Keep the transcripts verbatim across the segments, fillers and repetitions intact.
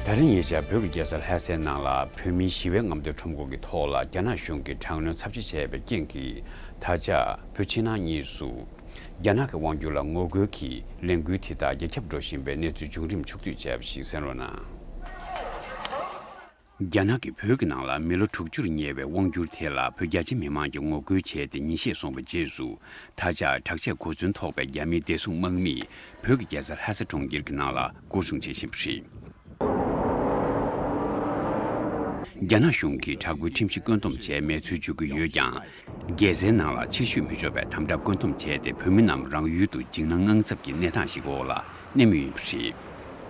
ད་རིང་ཉེ་ཆར་བོད་ཀྱི་རྒྱལ་ས་ལྷ་སའི་ནང་ལ་བོད་མིའི་ཞི་བའི་རྔམ་སྟོན་ཁྲོམ་སྐོར་གྱི་ཐོག་ལ་རྒྱ་ནག་གཞུང་གིས་དྲག་གནོན་ཚབས་ཆེ་བྱས་པའི་རྐྱེན་གྱིས། ད་ཆ་བོད་ཕྱི་ནང་གཉིས་སུ་རྒྱ་ནག་གི་དབང་སྒྱུར་ལ་ངོ་རྒོལ་གྱི་ལས་འགུལ་དེ་དག་རྒྱ་ཁྱབ་འགྲོ་བཞིན་པའི་གནས་ཚུལ་བྱུང་རིམ་ཕྱོགས་བསྡུས་བྱས་པ་ཞིག་གསན་རོགས་གནང་། རྒྱ་ནག་གིས་བོད་ཀྱི་ནང་ལ་མི་ལོ་དྲུག་ཅུར་ཉེ་བའི་དབང་སྒྱུར་དེ་ལ་བོད་རྒྱ་ཆེ་མི་མང་གིས་ངོ་རྒོལ་བྱས་ཏེ་ཉིན་ཤས་སོང་བའི་རྗེས་སུ། ད་ཆ་དྲག་ཆས་གོ་མཚོན་ཐོགས་པའི་རྒྱ་མིའི་བདེ་སྲུང་དམག་མིས་བོད་ཀྱི་རྒྱལ་ས་ལྷ་ས་གྲོང་ཁྱེར་གྱི་ནང་ལ་སྐོར་སྲུང་བྱེད་བཞིན་པ་རེད། རྒྱ་ནག་གཞུང་གིས་དྲག་པོའི་ཁྲིམས་གཞི་བཀོད་འདོམས་བྱས་མེད་ཚུལ་བརྗོད་ཀྱི་ཡོད་ཀྱང་། རྒྱལ་སའི་ནང་ལ་ཕྱིར་བཤོལ་མི་ཆོག་པའི་དམ་དྲག་བཀོད་འདོམས་བྱས་ཏེ། བོད་མི་རྣམས་རང་ཡུལ་དུ་འཇིགས་སྣང་དངངས་འཚབ་ཀྱི་གནས་སྟངས་ཤིག་འོག་ལ་གནས་མུས་ཡིན་པ་རེད།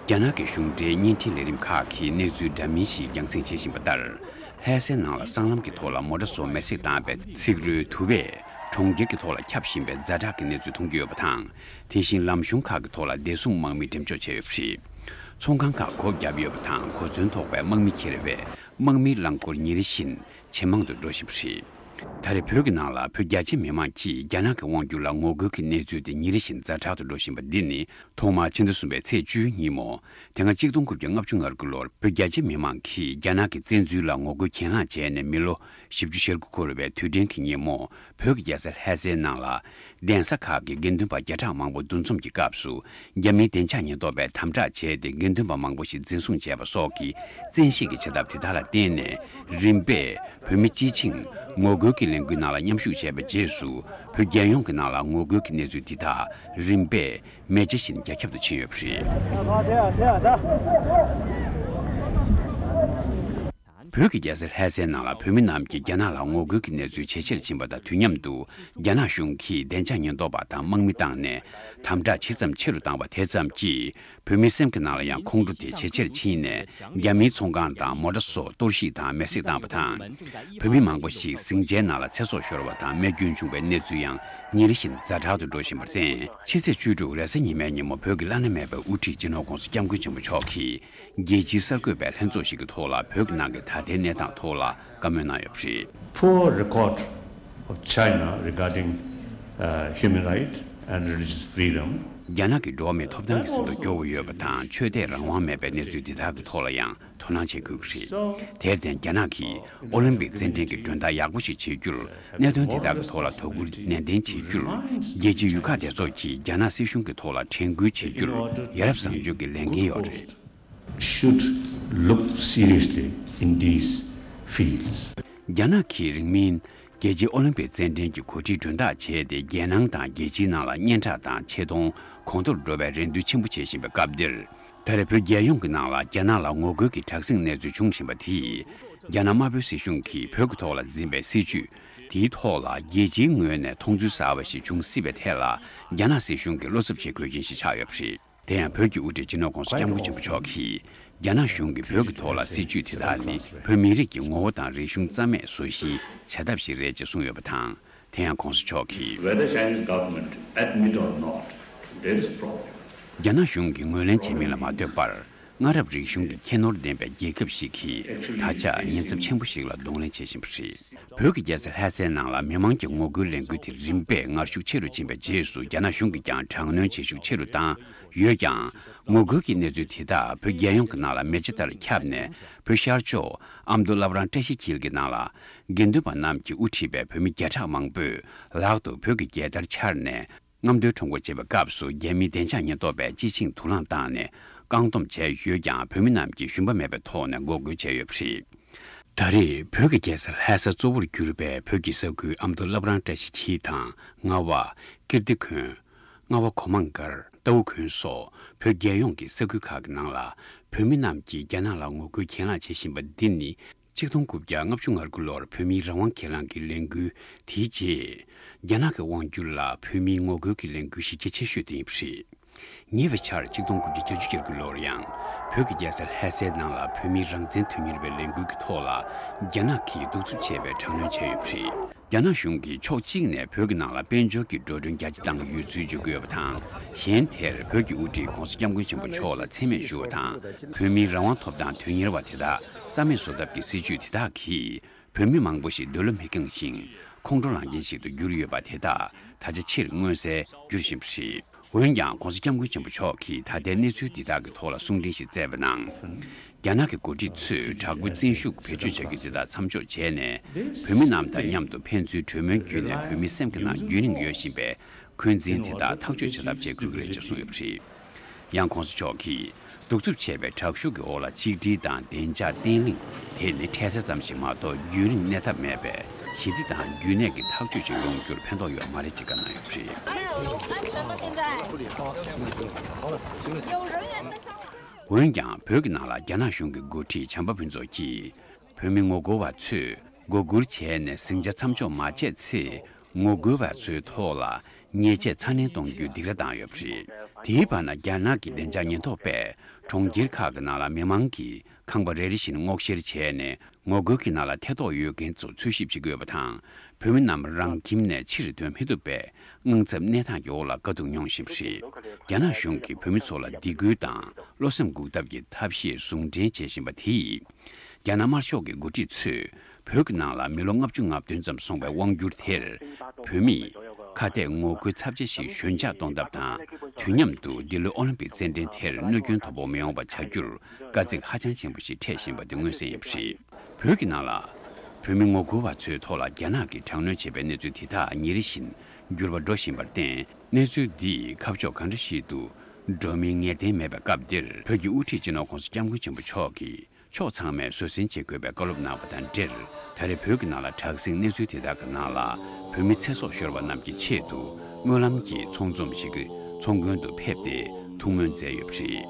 རྒྱ་ནག་གི་གཞུང་འབྲེལ་བརྙན་འཕྲིན་ལས་རིམ་ཁག་གིས་གནས་ཚུལ་འདྲ་མིན་ཞིག་རྒྱང་སྲིང་བྱེད་བཞིན་པ་ལྟར། ལྷ་སའི་ནང་ལ་སྲང་ལམ་གྱི་ཐོག་ལ་མོ་ཊ་སོགས་མེར་སྲེག་བཏང་བའི་ཚིག་རོའི་དུ་བས་གྲོང་ཁྱེར་གྱི་ཐོག་ལ་ཁྱབ་བཞིན་པའི་ཛ་དྲག་གི་གནས་ཚུལ་མཐོང་རྒྱུ་ཡོད་པ་དང་། དེ་བཞིན་ལམ་གཞུང་ཁག་གི་ཐོག་ལ་བདེ་སྲུང་དམག་མིས་འགྲེམས་འཇོག་བྱས་ཡོད་པ་རེད། ཚོང་ཁང་ཁག་སྒོ་བརྒྱབ་ཡོད་པ་དང་། གོ་མཚོན་ཐོགས་པའི་དམག་མི་འཁྱེར་བའི་དམག་མིའི་རླངས་འཁོར་ཉིན་རེ་བཞིན་ཇེ་མང་དུ་འགྲོ་བཞིན་པ་རེད། ད་རེས་བོད་ཀྱི་ནང་ལ་བོད་རྒྱ་ཆེ་མི་མང་གིས་རྒྱ་ནག་གི་དབང་སྒྱུར་ལ་ངོ་རྒོལ་གྱི་གནས་ཚུལ་དེ་ཉིན་རེ་བཞིན་ཛ་དྲག་ཏུ་འགྲོ་བཞིན་པ་འདི་ནི། ཐོག་མར་ཕྱི་ཟླ་གསུམ་པའི་ཚེས་བཅུའི་ཉིན་མོ། དེ་སྔ་གཅིག་སྟོང་དགུ་བརྒྱ་ལྔ་བཅུ་ང་དགུ་ལོར་བོད་རྒྱ་ཆེ་མི་མང་གིས་རྒྱ་ནག་གི་བཙན་འཛུལ་ལ་ངོ་རྒོལ་གྱེན་ལངས་བྱས་ནས་མི་ལོ་བཞི་བཅུ་ཞེ་དགུ་འཁོར་བའི་དུས་དྲན་གྱི་ཉིན་མོ། བོད་ཀྱི་རྒྱལ་ས་ལྷ་སའི་ནང་ལ། གདན་ས་ཁག་གི་དགེ་འདུན་པ་བརྒྱ་ཕྲག་མང་པོ་འདུ་འཛོམས་ཀྱི་སྐབས་སུ། རྒྱ་མིའི་བདེ་འཇགས་ཉེན་རྟོག་པས་དམ་དྲག་བྱས་ཏེ། དགེ་འདུན་པ་མང་པོ་ཞིག་འཛིན་བཟུང་བྱས་པ་སོགས་ཀྱི་བཙན་ཤེད་ཀྱི་བྱེད་ཐབས་དེ་དག་ལ་བརྟེན་ནས། རིམ་པས་བོད་མི་སྤྱི་བྱིངས་ངོ་རྒོལ་གྱི་ལས་འགུལ་ནང་ལ་མཉམ་ཞུགས་བྱས་པའི་རྗེས་སུ། བོད་རྒྱལ་ཡོངས་ཀྱི་ནང་ལ་ངོ་རྒོལ་གྱི་གནས་ཚུལ་འདི་དག་རིམ་པས་མེ་ལྕེ་བཞིན་རྒྱ་ཁྱབ་ཏུ་ཕྱིན་ཡོད་པ་རེད། བོད་ཀྱི་རྒྱལ་ས་ལྷ་སའི་ནང་ལ་བོད་མི་རྣམས་ཀྱིས་རྒྱ་ནག་ལ་ངོ་རྒོལ་གྱི་གནས་ཚུལ་ཇེ་ཆེར་ཕྱིན་པ་དང་དུས་མཉམ་དུ། རྒྱ་ནག་གཞུང་གིས་བདེ་འཇགས་ཉེན་རྟོག་པ་དང་དམག་མི་བཏང་ནས་དམ་དྲག་ཇི་ཙམ་ཆེ་རུ་བཏང་བ་དེ་ཙམ་གྱིས། བོད་མིའི་སེམས་ཀྱི་ནང་ལ་ཡང་ཁོང་ཁྲོ་དེ་ཇེ་ཆེར་ཕྱིན་ནས། རྒྱ་མིའི་ཚོང་ཁང་དང་མོ་ཊ་སོགས་གཏོར་བཤིག་དང་མེར་སྲེག་བཏང་བ་དང་། བོད་མི་མང་པོ་ཞིག་ཟིང་ཆའི་ནང་ལ་ཚེ་སྲོག་ཤོར་བ་དང་རྨས་སྐྱོན་བྱུང་བའི་གནས་ཚུལ་ཡང་ཉིན་རེ་བཞིན་ཛ་དྲག་ཏུ་འགྲོ་བཞིན་པར་བརྟེན། ཕྱི་ཚེས་བཅུ་དྲུག་རེས་གཟའ་ཉི་མའི་ཉིན་མོ། བོད་ཀྱི་བླ་ན་མེད་པའི་དབུ་ཁྲིད་སྤྱི་ནོར་༧གོང་ས་༧སྐྱབས་མགོན་ཆེན་པོ་མཆོག་གིས། རྒྱལ་སྤྱིའི་གསར་འགོད་པའི་ལྷན་ཚོགས་ཤིག་གི་ཐོག་ལ་བོད་ཀྱི་ནང་གི་ད་ལྟའི་གནས་སྟངས་ཐོག་ལ་བཀའ་མོལ་གནང་ཡོད་པ་རེད། Poor record of China regarding, uh, human right and religious freedom. རྒྱ་ནག་གི་འགྲོ་བ་མིའི་ཐོབ་ཐང་གི་ཟིན་ཐོ་སྐྱོ་བོ་ཡོད་པ་དང་། ཆོས་དད་རང་དབང་མེད་པའི་གནས་ཚུལ་འདི་དག་གི་ཐོག་ལ་ཡང་དོ་སྣང་བྱེད་དགོས་ཀྱི་རེད། དེར་བརྟེན། རྒྱ་ནག་གིས་ཨོ་ལིམ་པིག་རྩེད་འགྲན་གྱི་མགྲོན་བདག་ཡག་པོ་ཞིག་བྱེད་རྒྱུར། གནད་དོན་འདི་དག་གི་ཐོག་ལ་དོ་ཁུར་ནན་ཏན་བྱེད་རྒྱུར། རྒྱལ་སྤྱིའི་ཡུལ་ཁག་སྡེ་ཚོགས་ཀྱིས་རྒྱ་ནག་སྲིད་གཞུང་གི་ཐོག་ལ་དྲན་སྐུལ་བྱེད་རྒྱུར་ཡ་རབས་བཟང་སྤྱོད་ཀྱི་ལས་འགན་ཡོད་རེད། Should look seriously in these fields. རྒྱ་ནག་གིས་རིང་མིན། རྒྱལ་སྤྱིའི་ཨོ་ལིམ་པིག་རྩེད་འགྲན་གྱི་གོ་སྒྲིག་མགྲོན་བདག་བྱས་ཏེ། རྒྱལ་ནང་དང་རྒྱལ་སྤྱིའི་ནང་ལ་སྙན་གྲགས་དང་ཆེ་མཐོང་གོང་མཐོར་འགྲོ་བའི་རེ་འདུན་ཆེན་པོ་བྱེད་བཞིན་པའི་སྐབས་འདིར། ད་རེས་བོད་རྒྱལ་ཡོངས་ཀྱི་ནང་ལ་རྒྱ་ནག་ལ་ངོ་རྒོལ་གྱི་དྲག་ཟིང་གནས་ཚུལ་འབྱུང་བཞིན་པ་དེས། རྒྱ་ནག་དམར་པོའི་སྲིད་གཞུང་གིས་བོད་ཀྱི་ཐོག་ལ་འཛིན་པའི་སྲིད་བྱུས་དེའི་ཐོག་ལ་རྒྱལ་སྤྱིའི་ངོས་ནས་མཐོང་ཚུལ་གསར་བ་ཞིག་འབྱུང་སྲིད་པའི་ཐད་ལ། རྒྱ་ནག་སྲིད་གཞུང་གིས་བློ་འཚབ་བྱེད་དགོས་མཁན་ཞིག་ཆགས་ཡོད་པ་རེད། དེ་ཡང་བོད་ཀྱི་དབུ་ཁྲིད་སྤྱི་ནོར་༧གོང་ས་༧སྐྱབས་མགོན་ཆེན་པོ་མཆོག་གིས། རྒྱ་ནག་གཞུང་གིས་བོད་ཀྱི་ཐོག་ལ་སྲིད་བྱུས་དེ་དག་ནི་བོད་མི་རིགས་ཀྱི་ངོ་བོ་དང་རིག་གཞུང་རྩ་མེད་བཟོ་གཞིའི་བྱ་ཐབས་ཤིག་རེད་ཅེས་གསུངས་ཡོད་པ་དང་། དེ་ཡང་༧གོང་ས་མཆོག་གིས། Whether Chinese government admit or not, there is problem. རྒྱ་ནག་གཞུང་གིས་ངོས་ལེན་བྱས་མིན་ལ་མ་ལྟོས་པར། སྔ་རབས་རིག་གཞུང་གི་ཁྱད་ནོར་ལྡན་པའི་རྒྱལ་ཁབ་ཞིག་གིས་ད་ཆ་ཉེན་ཚབས་ཆེན་པོ་ཞིག་ལ་གདོང་ལེན་བྱེད་བཞིན་པ་རེད། བོད་ཀྱི་རྒྱལ་ས་ལྷ་སའི་ནང་ལ་མི་མང་གི་ངོ་རྒོལ་ལས་འགུལ་དེ་རིམ་པས་ངར་ཤུགས་ཆེ་རུ་ཕྱིན་པའི་རྗེས་སུ། རྒྱ་ནག་གཞུང་གིས་ཀྱང་དྲག་གནོན་བྱེད་ཤུགས་ཆེ་རུ་བཏང་ཡོད་ཀྱང་། ངོ་རྒོལ་གྱི་གནས་ཚུལ་དེ་དག་བོད་རྒྱལ་ཡོངས་ཀྱི་ནང་ལ་མེ་ལྕེ་ལྟར་ཁྱབ་ནས། བོད་ཤར་ཕྱོགས་ཨ་མདོ་བླ་བྲང་བཀྲ་ཤིས་འཁྱིལ་གྱི་ནང་ལ། དགེ་འདུན་པ་རྣམས་ཀྱིས་དབུ་ཁྲིད་པའི་བོད་མི་བརྒྱ་ཕྲག་མང་པོས་ལག་ཏུ་བོད་ཀྱི་རྒྱལ་དར་འཕྱར་ནས། རྔམ་སྟོན་ཁྲོམ་སྐོར་བྱེད་པའི་སྐབས་སུ། རྒྱ་མིའི་བདེ་འཇགས་ཉེན་རྟོག་པས་སྤྱི་ཆིངས་དུག་རླངས་བཏང་ནས་བཀག་སྡོམ་བྱས་ཡོད་ཀྱང་། བོད་མི་རྣམས་ཀྱིས་ཞུམ་པ་མེད་པའི་ཐོག་ནས་འགོག་རྒོལ་བྱས་ཡོད་པ་རེད། ད་རེས་བོད་ཀྱི་རྒྱལ་ས་ལྷ་ས་གཙོ་བོར་གྱུར་པའི་བོད་ཀྱི་ས་ཁུལ་ཨ་མདོ་བླ་བྲང་བཀྲ་ཤིས་འཁྱིལ་དང་། རྔ་བ། ཀིརྟི་དགོན། རྔ་བ་གོ་མང་སྒར། རྟའུ་དགོན་སོགས་བོད་རྒྱལ་ཡོངས་ཀྱི་ས་ཁུལ་ཁག་གི་ནང་ལ། བོད་མི་རྣམས་ཀྱིས་རྒྱ་ནག་ལ་ངོ་རྒོལ་གྱེན་ལངས་བྱེད་བཞིན་པ་འདི་ནི། གཅིག་སྟོང་དགུ་བརྒྱ་ལྔ་བཅུ་ང་དགུ་ལོར་བོད་མིའི་རང་དབང་གྱེན་ལངས་ཀྱི་ལས་འགུལ་དེའི་རྗེས། རྒྱ་ནག་གི་དབང་སྒྱུར་ལ་བོད་མིའི་ངོ་རྒོལ་གྱི་ལས་འགུལ་གཞི་རྒྱ་ཆེ་ཤོས་དེ་ཡིན་པ་རེད། ཉེ་བའི་ཆར་གཅིག་སྟོང་དགུ་བརྒྱ་བརྒྱད་ཅུ་གྱ་དགུ་ལོར་ཡང་། བོད་ཀྱི་རྒྱལ་ས་ལྷ་སའི་ནང་ལ་བོད་མིའི་རང་བཙན་དོན་གཉེར་བའི་ལས་འགུལ་གྱི་ཐོག་ལ། རྒྱ་ནག་གིས་གདུག་རྩུབ་ཆེ་བའི་དྲག་གནོན་བྱས་ཡོད་པ་རེད། རྒྱ་ནག་གཞུང་གིས་ཕྱོགས་གཅིག་ནས་བོད་ཀྱི་ནང་ལ་དཔལ་འབྱོར་གྱི་འགྲོ་གྲོན་རྒྱ་ཆེ་བཏང་ཡོད་ཚུལ་བརྗོད་ཀྱི་ཡོད་པ་དང་། གཞན་དེར་བོད་ཀྱི་དབུ་ཁྲིད་༧གོང་ས་༧སྐྱབས་མགོན་ཆེན་པོ་མཆོག་ལ་མཚན་སྨད་ཞུ་བ་དང་། བོད་མིའི་རང་དབང་ཐོབ་ཐང་དོན་གཉེར་བ་དེ་དག་རྩ་མེད་བཟོ་ཐབས་ཀྱི་སྲིད་བྱུས་དེ་དག་གིས། བོད་མི་མང་པོ་ཞིག་འདོད་བློ་མི་ཁེངས་ཤིང་། ཁོང་ཁྲོ་ལངས་མཁན་ཞིག་ཏུ་གྱུར་ཡོད་པ་དེ་དག་ ད་ཆ་ཕྱིར་མངོན་གསལ་འགྱུར་བཞིན་པ་རེད། འོན་ཀྱང་༸གོང་ས་༸སྐྱབས་མགོན་ཆེན་པོ་མཆོག་གིས་ད་ལྟའི་གནས་ཚུལ་འདི་དག་གི་ཐོག་ལ་གསུང་འཕྲིན་ཞིག་བསྩལ་བའི་ནང་། རྒྱ་ནག་གི་འགོ་ཁྲིད་ཚོས་དྲག་པོའི་བཙན་ཤུགས་བེད་སྤྱོད་བྱ་རྒྱུ་དེ་དག་མཚམས་འཇོག་བྱས་ནས། བོད་མི་རྣམས་དང་མཉམ་དུ་ཕན་ཚུན་གྲོས་མོལ་བརྒྱུད་ནས་བོད་མིའི་སེམས་ཀྱི་ནང་རྒྱུན་རིང་ཡོད་བཞིན་པའི་འཁོན་འཛིན་དེ་དག་ཐག་གཅོད་བྱ་ཐབས་བྱེད་དགོས་ཀྱི་རེད་ཅེས་གསུངས་ཡོད་པ་རེད། ཡང་༸གོང་ས་མཆོག་གིས། གདུག་རྩུབ་ཆེ་བའི་དྲག་ཤུགས་ཀྱི་འོག་ལ་ཆིག་སྒྲིལ་དང་བདེ་འཇགས་བརྟན་ལྷིང་དེ་ནི་འཕྲལ་སེལ་ཙམ་ཞིག་མ་གཏོགས་རྒྱུན་རིང་གནས་ཐབས་མེད་པས། ཞི་བདེ་དང་རྒྱུན་གནས་ཀྱི་ཐག་གཅོད་ཅིག་ཡོང་རྒྱུར་ཕན་ཐོགས་ཡོད་མ་རེད་ཅེས་བཀའ་གནང་ཡོད་པ་རེད། 哎呦，安全吗？现在有人员在上来。 འོན་ཀྱང་བོད་ཀྱི་ནང་ལ་རྒྱ་ནག་གཞུང་གི་འགོ་ཁྲིད་བྱམས་པ་ཕུན་ཚོགས་ཀྱིས། བོད་མི་ངོ་རྒོལ་བ་ཚོས་མགོ་སྒུར་བྱས་ནས་ཟིང་ཆ་མཚམས་འཇོག་མ་བྱས་ཚེ། ངོ་རྒོལ་བ་ཚོའི་ཐོག་ལ་ཉེས་ཆད་ཚ་ནན་གཏོང་རྒྱུའི་སྡིགས་ར་བཏང་ཡོད་པ་རེད། དེའི་བར་ན་རྒྱ་ནག་གི་བདེ་འཇགས་ཉེན་རྟོག་པས་གྲོང་ཁྱེར་ཁག་གི་ནང་ལ་མི་མང་གིས་ཁང་པ་རེ་རེ་བཞིན་སྔོག་བཤེར་བྱས་ནས། ངོ་རྒོལ་གྱི་ནང་ལ་ཐེ་གཏོགས་ཡོད་མཁན་ཚོ་འཚོལ་ཞིབ་བྱེད་ཀྱི་ཡོད་པ་དང་། བོད་མི་རྣམས་རང་ཁྱིམ་ནས་ཕྱིར་ཐོན་མི་ཐུབ་པའི་དངངས་འཚབ་གནས་སྟངས་ཀྱི་འོག་ལ་དཀའ་སྡུག་མྱོང་བཞིན་པ་རེད། རྒྱ་ནག་གཞུང་གིས་བོད་མི་ཚོ་ལ་སྡིགས་སྐུལ་དང་བློ་སེམས་འགུག་ཐབས་ཀྱི་ཐབས་ཤེས་ཟུང་འབྲེལ་བྱེད་བཞིན་པ་དེས། རྒྱ་ནག་དམར་ཤོག་གི་འགོ་ཁྲིད་ཚོས་བོད་ཀྱི་ནང་ལ་མི་ལོ་ལྔ་བཅུ་ང་བདུན་ཙམ་སོང་བའི་དབང་སྒྱུར་དེར། བོད་མིས་ཁ་གཏད་ངོ་རྒོལ་ཚབས་ཆེ་ཞིག་ཞོད་འཇགས་གཏོང་ཐབས་དང་། དུས་མཉམ་དུ་འདི་ལོའི་ཨོ་ལིམ་པིག་རྩེད་འགྲན་དེར་གནོད་སྐྱོན་དོ་ཕོག་མི་ཡོང་བ་བྱ་རྒྱུར་དཀའ་ཚེགས་ཧ་ཅང་ཆེན་པོ་ཞིག་འཕྲད་བཞིན་པ་དེ་མངོན་གསལ་ཡིན་པ་རེད། བོད་ཀྱི་ནང་ལ། བོད་མི་ངོ་རྒོལ་བ་ཚོའི་ཐོག་ལ་རྒྱ་ནག་གིས་དྲག་གནོན་བྱས་པའི་གནས་ཚུལ་དེ་དག་ཉིན་རེ་བཞིན་འགྱུར་བ་འགྲོ་བཞིན་པར་བརྟེན། གནས་ཚུལ་འདིས་ཁ་ཕྱོགས་གང་འདྲ་ཞིག་ཏུ་འགྲོ་མིན་ངེས་གཏན་མེད་པའི་སྐབས་འདིར། བོད་ཀྱི་དབུ་ཁྲིད་སྤྱི་ནོར་༸གོང་ས་༸སྐྱབས་མགོན་ཆེན་པོ་མཆོག་གིས་ཕྱོགས་ཚང་མས་བཟོད་བསྲན་བྱེད་དགོས་པའི་བཀའ་སློབ་གནང་བ་དང་འབྲེལ། ད་རེས་བོད་ཀྱི་ནང་ལ་དྲག་ཟིང་གནས་ཚུལ་དེ་དག་གི་ནང་ལ། བོད་མི་ཚེ་སྲོག་ཤོར་བ་རྣམས་ཀྱི་ཆེད་དུ་སྨོན་ལམ་གྱི་ཚོགས་འཛོམས་ཤིག་ཚོགས་མགོན་དུ་ཕེབས་ཏེ་ཐུགས་སྨོན་མཛད་ཡོད་པ་རེད།